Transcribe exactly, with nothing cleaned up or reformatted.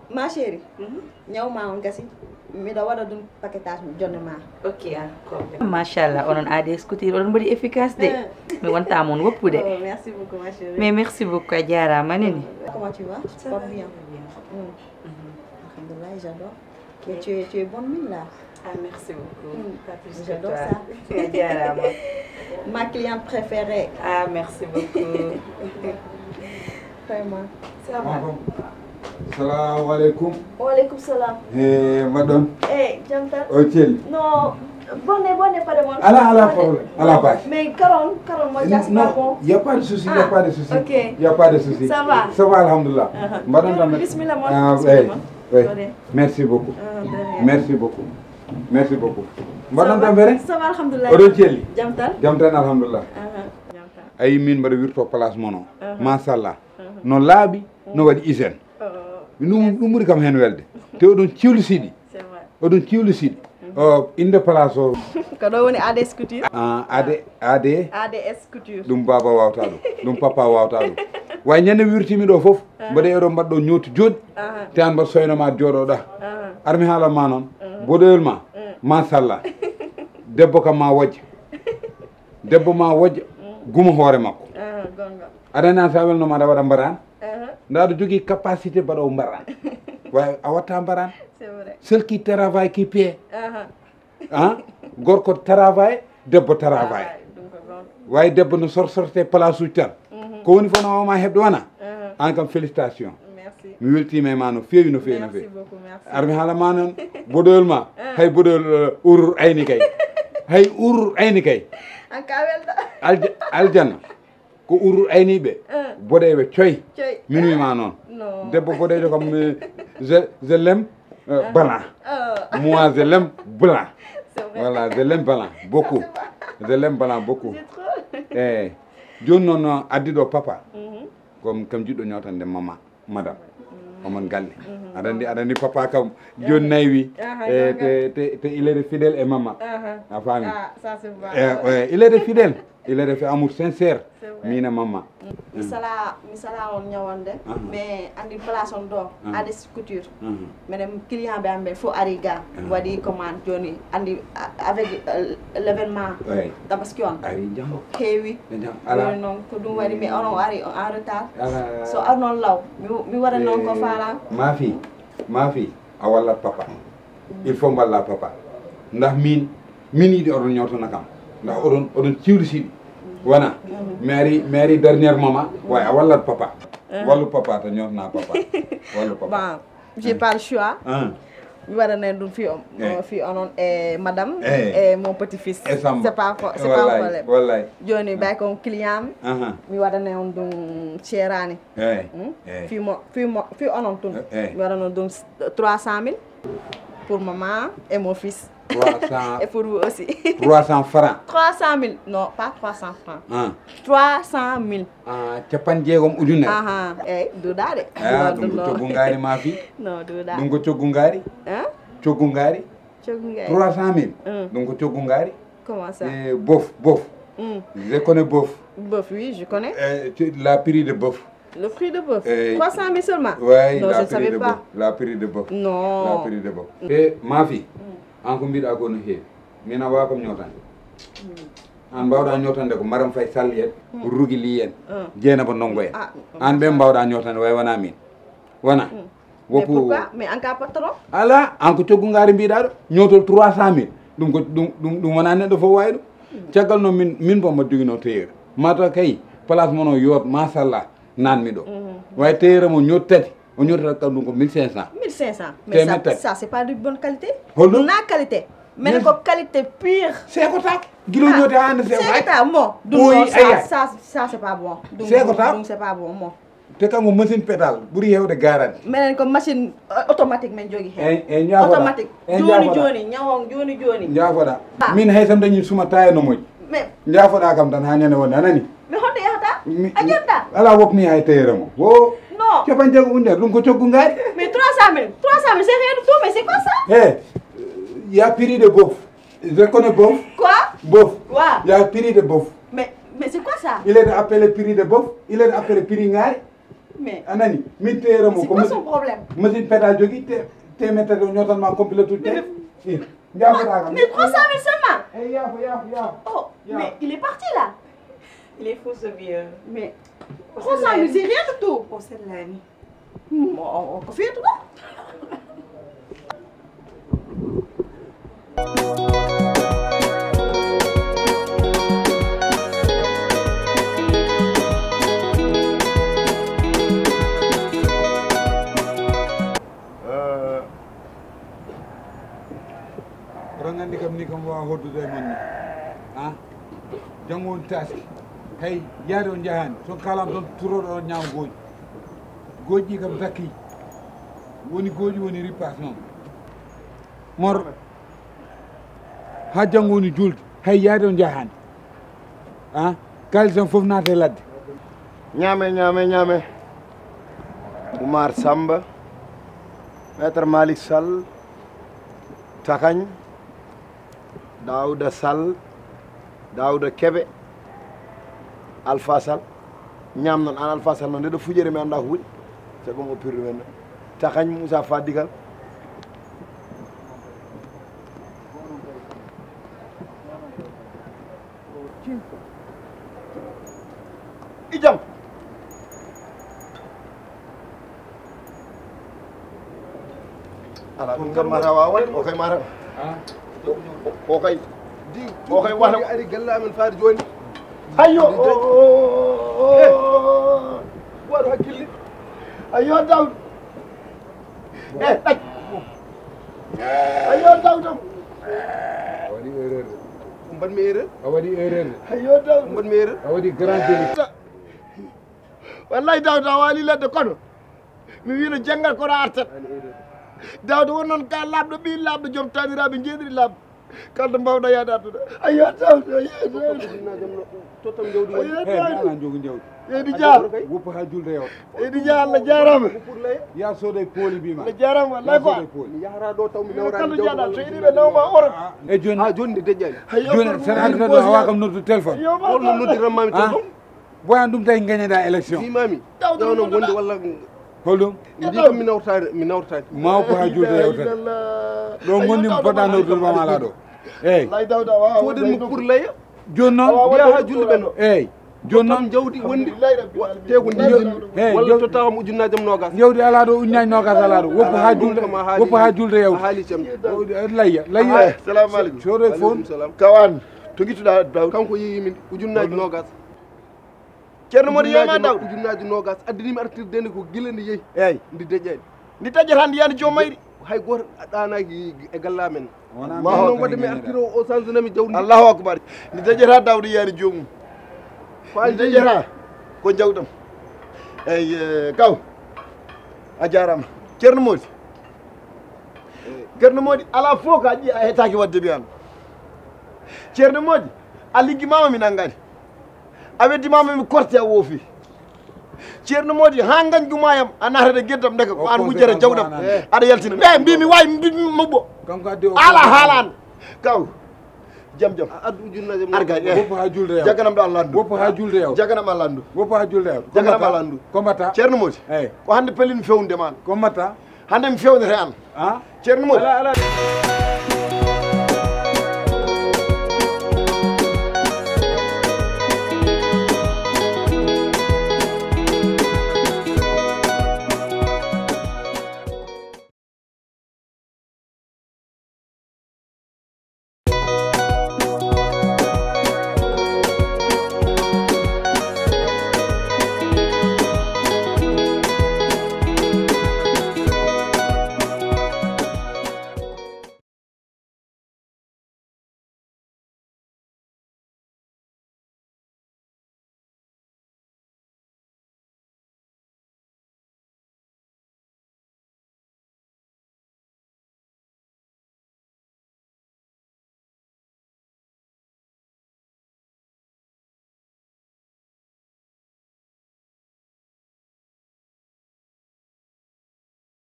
Ma chérie, ñaw ma on gasi. Miɗo waɗa ɗum paquetage mi jonne ma. Ok, ah, ko machallah, onon Aades Couture oɗon mbaɗi efficace de. Mi wonta mon woppude. Oh, merci beaucoup, ma chérie. Mais merci beaucoup, a jaaraama nene. Comment tu vas? Tu portes bien? Alhamdulillah, j'adore. Mais tu es, tu es bonne mine là. Ah, merci beaucoup. Pas plus que toi. J'adore ça. A jaaraama. Ma cliente préférée. Ah, merci beaucoup. Vraiment. Ça va? Salamu aleykum. Wa aleykum salam. E mbaɗon? E jam tan. O celi? No, bonne, bonne, pas de mon. Ala, ala problème, ala basi. Mais karon, karon mo jasma ko. Il n'y a pas de souci, il n'y a pas de souci. Ok. Il n'y a pas de souci. Ça va? Ça va, alhamdulillah. Mbaɗon tan. Bismillah, mon. Ah, bismillah, mon. Merci beaucoup. Merci beaucoup. Merci beaucoup. Mbaɗon tampere? Ça va, alhamdulillah. Oɗon celli? Jam tan. Jam tan, alhamdulillah. Jam tan. Ayi, min mbaɗa wirto place mon o. Machallah. No laaɓi, no waɗi hygiène. Ɗum, ɗum ɓuri kam heen welde. Te oɗon ciwli siɗi. C'est vrai. Oɗon ciwli siɗi. O, innde place o? Ko ɗo woni Aades Couture. Ah, Aade, Aade. Aades Couture. Ɗum baaba wawta ɗum. Ɗum papa wawta ɗum. Way ñande wirtimi ɗo fof. Mbaɗa eɗo mbaɗɗo ñooti jooɗi. Te an mbaɗa soyno ma jooɗoɗa. Armi haala ma noon. Boɗoyol ma. Machallah. Debbo kam ma wojja. Debbo ma wojja. Guma hoore makko. Aɗa andi an sa welno ma aɗa waɗa mbaran. Nda aɗa jogii capacité mbaɗowo mbaran. Way a watta mbaran. C'est vrai. Seul qui travaille qui paie. Ah, gorko travail, debbo travail. Way debbo no sorsorte place uji tan. Ko woni fof no wawma heɓde wona. An kam félicitation. Merci. Mi weltima e ma no feewi, no feewi, no feewi. Merci beaucoup, merci. Armi haala ma noon, boɗoyol ma, hay boɗoyol, eh, urur ayni kay. Hay urur ayni kay. An ka welɗo. Alja-, aljanna. Ko urur ayniɓe, boɗeɓe coy. Coy. Min wima noon. Non. Debbo boɗejo kam, eh, je, je l'aime, eh, blanc. Moi, je l'aime blanc. C'est vrai. Voilà, je l'aime blanc beaucoup. Je l'aime blanc beaucoup. C'est trop. Eh, joni noon, addi ɗo papa. Ko kam jiɗɗo ñawtande mama, madame. Omon galle. Aɗa andi, aɗa andi papa kam, joni naywi. E, te, te, te il est fidèle e mama. A faami? Ah, ça, c'est vrai. Eh, ouais, il est fidèle. Il est fait amour sincère. C'est vrai. Mina mama. Mi sala, mi sala on ñawande, mais andi place on ɗo, Aades Couture. Minen client ɓe am ɓe fof ari ga, waɗi commande joni, andi, a-, avec, euh, l'événement Tabaski on. Ari janngo. Heewi. Joni noon ko ɗum waɗi mi onon ari en retard. So ar noon law, mi, mi waɗa noon ko faala. Maafi, maafi, a wallat papa. Il faut mballa papa. Ndax min, min yiɗi oɗon ñawtana kam. Ndax oɗon, oɗon ciwli siɗi. Wona? Mi ari, mi ari dernier moment. Way a wallat papa. Wallu papa to ñawtana papa. Wallu papa. Bon, j'ai pas le choix. Mi waɗanay ɗum fi on, fi onon e madame e mon petit fils. C'est pas, c'est pas un problème. Wallay. Joni bay ko client mi waɗanay on ɗum ceerani. Fi mo, fi mo, fi onon tun. Mi waɗa noon ɗum trois cent mille pour maman et mon fils. Trois cents. Et pour vous aussi. Trois cents francs. Trois cent mille. Non, pas trois cents francs. Trois cent mille. Ah, capanɗe jeegom ujunere. Aha, eyyi, duuɗaade. Ah, ɗum ko coggu ngaari ma fi? Non, duuɗaade. Ɗum ko coggu ngaari? Hein? Coggu ngaari? Coggu ngaari. Trois cent mille. Ɗum ko coggu ngaari? Comment ça? Eh, bof, bof. Je connais bof. Bof, oui, je connais. Eh, tu, la prix de bof. Le prix de bof. Eh, trois cent mille seulement? Ouais, non, je ne savais pas. La prix de bof. Non. La prix de bof. Eh, ma fi, an ko mbiɗa ko no heewi. Min a wawa kam ñawtande. An mbawɗa ñawtande ko Maram Faye Sall en, Rugi Li en, Jeynaba Ndongo en. An ɓe mbawɗa ñawtande way wona min. Wona? Mais pourquoi? Mais an ka patron? Ala, an ko coggu ngaari mbiɗa ɗo, ñawtol trois cent mille. Ɗum ko, ɗum, ɗum, ɗum wona neɗɗo fof wawi ɗum. Caggal noon min, min fof mbaɗa jogino tailleur. Mata kay, place mon o yoot, machallah, nanmi ɗo. Way tailleur mo ñoot tati, o ñootata kam ɗum ko mille cinq cents. Mille cinq cents. Mais ça, ça, c'est pas de bonne qualité. Holɗum? Na qualité. Mais ko qualité pure. Seekota. Gilo ñooti hande seekota. Seekota mo. Ɗum non, ça, ça, ça, c'est pas bon. Ɗum, ɗum, c'est pas bon mo. Te kanko machine pédale ɓuri heewde garanti. Minen ko machine, euh, automatique min jogi heen. Eyyi, eyyi, njaafoɗa. Automatique. Eyyi, joni, njaafoɗa. Joni, ñaw on, joni, joni. Njaafoɗa. Ah. Min hay so mi dañi suma taye no moƴƴi. Mais njaafoɗa kam tan ha ñande wonde, a nani? Mais honto yahata? A ƴetta? Ala wopmi hay tailleur mo. Wo. Non. Capanɗe jeego ujunere, ɗum ko coggu ngaari. Mais trois cent mille, trois cent mille, c'est rien du tout, mais c'est quoi ça? Hey, il y a prix de bof. Je connais bof. Quoi? Bof. Wa. Il y a prix de bof. Mais, mais c'est quoi ça? Il est appelé prix de bof. Il est appelé prix ngaari. Mais a nani? Min teere mo c'est ko quoi son problème? Machine pédale jogi te te mettre o ñotan ma complet tout te. Mais il y a pas de... Mais trois cent mille seulement. Eh, yaafo, yaafo, yaafo. Oh, mais il est parti là. Il est fou, ce vieux. Mais trois cent mille, c'est rien du tout. On s'est lani. Mo ko feetuɗo. Oɗon nganndi kam ni kam wawa hoddude e mon ni. Ha? Janngo woni taski. Hay yaade on njahaani. Son kaalam toon turoɗo on ñaama gooƴi. Gooƴi ɗi kam dakki. Woni gooƴi woni ripaas noon. Mor. Ha janngo woni julde. Hay yaade on njahaani. Ha? Kaalis am fof naata e ladde. Ñaame, ñaame, ñaame. Oumar Samba, Maître Malick Sall, Takagne, Daouda Sall, Daouda Kebe, Alpha Sall. Ñaam noon, aan Alpha Sall noon, nde ɗo fuƴere mi anndaa ko woni. Sabu mo pirdu men. Takagne Moussa Fadigal. I jam. Ala ɗum kam mata wawa waɗde, o kay mata. O kay. O kay wata ari galle amen faade joni. Ayyo. Waɗu hakkille. Ayyo Daouda. Eh, ɗac. Ayyo Daouda. A waɗi erreur. Mbaɗmi erreur. A waɗi erreur. Ayyo Daouda. Mbaɗmi erreur. A waɗi grand délit. Wallahi Daouda a waali ladde kono mi wino janngal kono artat. Daouda won noon ka laaɓɗo ɓii laaɓɗo joom taniraaɓe jeeɗiɗi laaɓɗo. Kalɗo mbawɗa yaade addude. Ayyo Daouda, ayyo Daouda. Tottam jawdi woni. Ayyo Daouda. Ala jogu jawdi. Seydi Dia. Woppa ha julde yawta. Seydi Dia, Allah jarama. Ya sooday pooli mbima. Allah jarama, wallahi ko. Mi yahata ɗo taw mi nawrani jawdi. Kalɗo jaaɗa, so yiɗi ɓe nawma Europe. E joni. Ha joni nde deƴƴani. Joni, saɗa arta ɗo hawa kam noddu téléphone. Holno noddiranmami téléphone? Boyan ɗum tawi gañeɗa élection. Mbimami. Dawno wonde walla. Holɗum? Ndi kam mi nawtaani, mi nawtaani. Mawko ha julde yawtani. Ɗo gonni mo poɗɗa nawtude mama ala ɗo. Eyyi. Foden mo pour laya. Joni noon. Mbiya ha julde ɓenno. Eyyi. Joni noon jawdi wondi. Te ko ndi. Eyyi, walla totta kam ujunnaji am nogas. Jawdi ala ɗo, ujunnaji nogas ala ɗo. Woppa ha julde. Woppa ha julde yawta. Layya, layya. Salamu aleykum. Soore fon. Kawan. To gittuɗa Daouda? Kanko yeeyi min ujunnaji nogas. Ceerno Mody yeeyma Daouda? Ujunnaji nogas addinimi artirde nde ko gila ndi yeeyi. Eyyi. Ndi deƴƴani. Ndi taƴƴata ndi yani joom mayri. Hay goto ɗanaki e galle amen. Allahu akbar. Wadde mi artiro o sanzinami jawdi. Allahu akbar. Ndi taƴƴata Daouda yani joomum. Ndi taƴƴata ko jawdam. Eyyi, eh, kaw. A jarama. Ceerno Mody. Ceerno Mody, ala fof ka ƴi a heetaki wadde mi an. Ceerno Mody, a liggimama mi nanngani. A weddimama mi korte a woofi. Ceerno Mody, ha gañgu ma yam, a natat e geddam ndeke ko an wujjata jawɗam. Aɗa yaltina. Ɓe mbimi wawi mbimi moɓɓo. Ala haalano. Kaw. Jam jam. A addu ujunnaje mum. Arga, eh. Woppa ha julde yaw. Jaganam ɗo Allah andu. Woppa ha julde yaw. Jaganam Allah andu. Woppa ha julde yaw. Jaganam Allah andu. Ko mbatta? Ceerno Mody. Eyyi. Ko hande pelin fewnude ma. Ko mbatta? Hande mi fewnete an. Ah? Ceerno Mody. Ala, ala.